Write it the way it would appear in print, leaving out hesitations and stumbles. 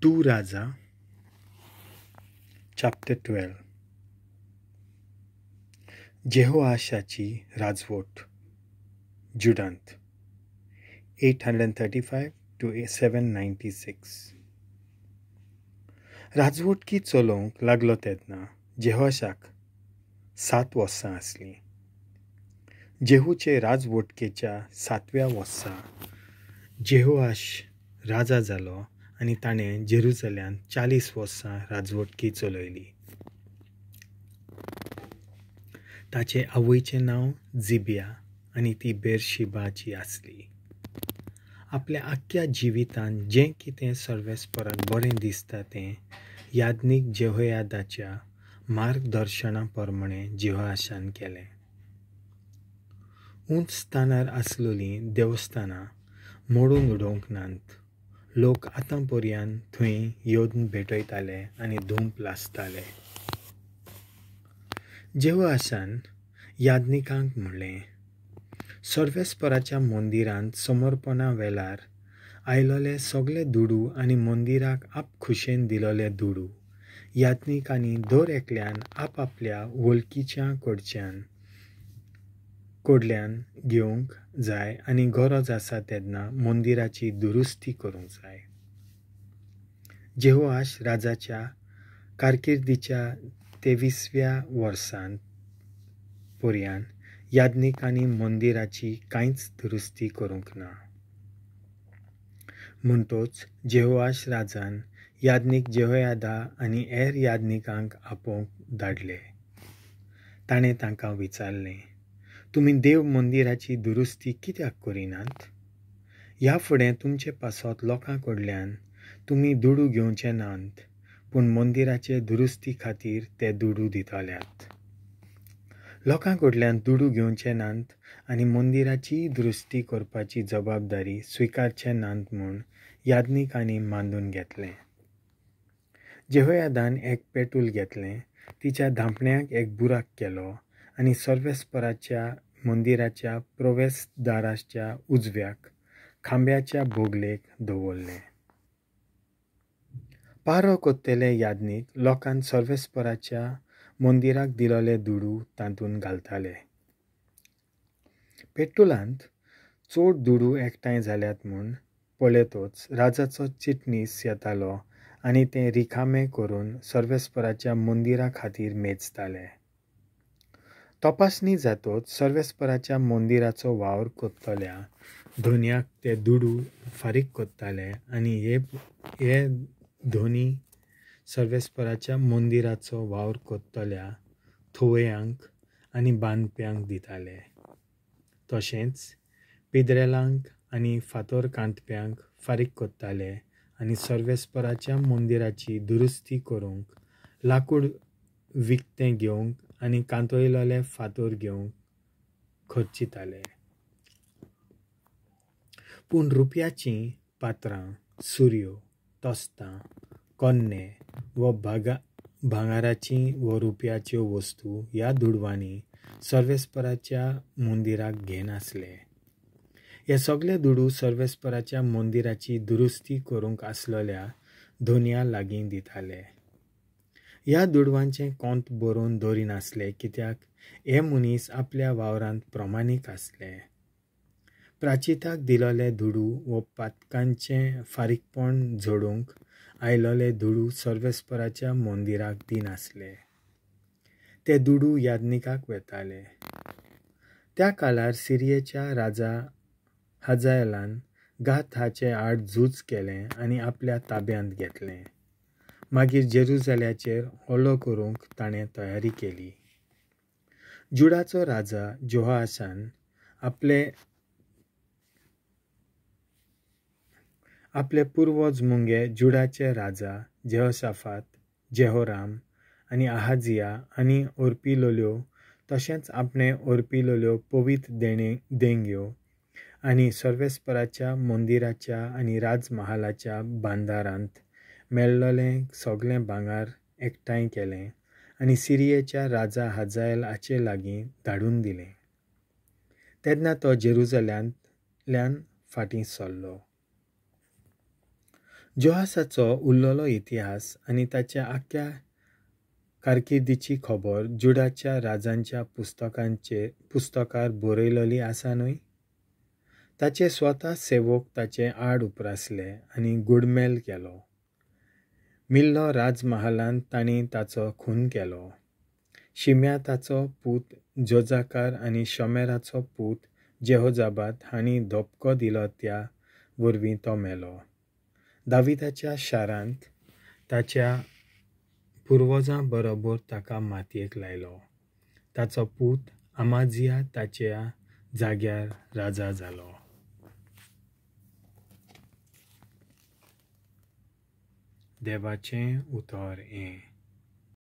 2 Raja chapter 12. जेहोआशाची राजवट जुडांत 835 to 796. राजवटकी चलोवंक लागलो तेन्ना जेहोआशाक 7 वर्सां आसलीं. जेहूचे राजवटकेच्या 7व्या वर्सा जेहोआश राजा जालो आनी ताणें जेरुजल्यांत 40 वर्सां राजवटकी चलयली. ताचे आवयचें नांव जिबिया आनी ती बेरशिबाची आसली. आपल्या आख्ख्या जिवितांत जें कितें सर्वेस्पराक बरें दिसता तें याज्ञीक जेहोयादाच्या मार्गदर्शना प्रमाणें जेहोआशान केलें. उंच स्थानार आसलेलीं देवस्थानां मोडून उडोवंक नात. लोक आतां पर्यंत थंय येवन भेटयताले आनी धूप लासताले. जेहोआशान याज्ञिकांक म्हणलें, सर्वेस्पराच्या मंदिरांत समर्पणा वेळार आयलोले सगळे दुडू आनी मंदिराक आपखुशेन दिलोले दुडू याज्ञिकांनी दर एकल्यान आपआपल्या वळखीच्या कडल्यान घेवंक जाय आनी गरज आसा तेन्ना मंदिराची दुरुस्ती करूंक जाय. जेहोआश राजाच्या कारकिर्दीच्या 23व्या वर्सांत पर्यंत याज्ञिकांनी मंदिराची कांयच दुरुस्ती करूंक ना. म्हणटच जेहोआश राजान याज्ञीक जेहोयादा आनी हेर याज्ञिकांक आपोवंक धाडले. ताणें तांकां विचारलें, तुमी देव मंदिराची दुरुस्ती कित्याक करिनात? ह्या फुडें तुमचे पासत लोकां कडल्यान तुमी दुडू घेवचे नात, पूण मंदिराचे दुरुस्ती खातीर ते दुडू दितल्यात. लोकां कडल्यान दुडू घेवचे नात आनी मंदिराची दुरुस्ती करपाची जबाबदारी स्विकारचे नात म्हूण याज्ञिकांनी मानून घेतलें. जेहोयादान एक पेटूल घेतलें, तिच्या धांपण्याक एक बुराक केलो आनी सर्वेस्पराच्या मंदिराच्या प्रवेशदाराच्या उजव्याक खांब्याच्या बोगलेक दवरलें. पारो कोत्तेले याज्ञीक लोकान सर्वेस्पराच्या मंदिराक दिलोले दुडू तातूंत घालताले. पेटुलांत चड दुडू एकठांय जाल्यात म्हूण पळयतच राजाचो चिटणीस येतालो आनी तें रिकामें करून सर्वेस्पराच्या मंदिरा खातीर मेजताले. तपासणी जातच सर्वेस्पराच्या मंदिराचो वावर कोत्तल्या धोनयाक ते दुडू फारीक कोत्ताले आनी हे धोनी सर्वेस्पराच्या मंदिराचो वावर कोत्तल्या थोवयांक आनी बांदप्यांक दिताले. तशेंच पिद्रेलांक आनी फातोर कांतप्यांक फारीक कोत्ताले आनी सर्वेस्पराच्या मंदिराची दुरुस्ती करूंक लाकूड विकतें घेवंक आनी कांतयलोले फातोर घेवंक खर्चिताले. पूण रुपयाचीं पात्रां, सुरयो, तस्तां, कोन्ने व भांगराचीं व रुपयाच्यो वस्तू ह्या दुडवांनी सर्वेस्पराच्या मंदिराक घेनासले. हे सगळे दुडू सर्वेस्पराच्या मंदिराची दुरुस्ती करूंक आसलेल्या धोनया लागीं दिताले. ह्या दुडवांचें कोंत बरोवन दवरिनासले, कित्याक हे मनीस आपल्या वावरांत प्रमाणीक आसले. प्राचिताक दिलोले दुडू वो पातकांचें फारीकपण जोडूंक आयलोले दुडू सर्वेस्पराच्या मंदिराक दिनासले. ते दुडू याज्ञिकाक वेताले. त्या काळार सिरियेच्या राजा हजायलान गात हाचे आड झूज केलें आनी आपल्या ताब्यांत घेतलें. मागीर जेरुजल्याचेर हल्लो करूंक ताणें तयारी केली. जुडाचो राजा जेहोआशान आपले पुर्वज मुंगे जुडाचे राजा जेहोशाफात, जेहोराम आनी आहाजिया आनी ओर्पिलोल्यो तशेंच आपणें ओर्पिलोल्यो पवित्र देणग्यो आनी सर्वेस्पराच्या मंदिराच्या आनी राजमहालाच्या बांदारांत मेळ्ळोलें सगळें भांगर एकठांय केलें आनी सिरियेच्या राजा हजायल हाचे लागीं धाडून दिलें. तेन्ना तो जेरुजल्यांतल्यान फाटीं सरलो. जोआसाचो उरलेलो इतिहास आनी ताच्या आख्ख्या कारकिर्दीची खबर जुडाच्या राजांच्या पुस्तकांचे पुस्तकार बरयलेली आसा न्हय? ताचे स्वता सेवक ताचे आड उप्रासले आनी गुडमेल केलो. मिल्लो राजमहालांत तांणी ताचो खून केलो. शिम्याताचो पूत जोजाकार आनी शमेराचो पूत जेहोजाबाद हांणी धपको दिलो त्या वरवीं तो मेलो. दाविदाच्या शारांत ताच्या पुर्वजां बरोबर ताका मातयेक लायलो. ताचो पूत अमाजिया ताच्या जाग्यार राजा जालो. देवाचें उतर हें.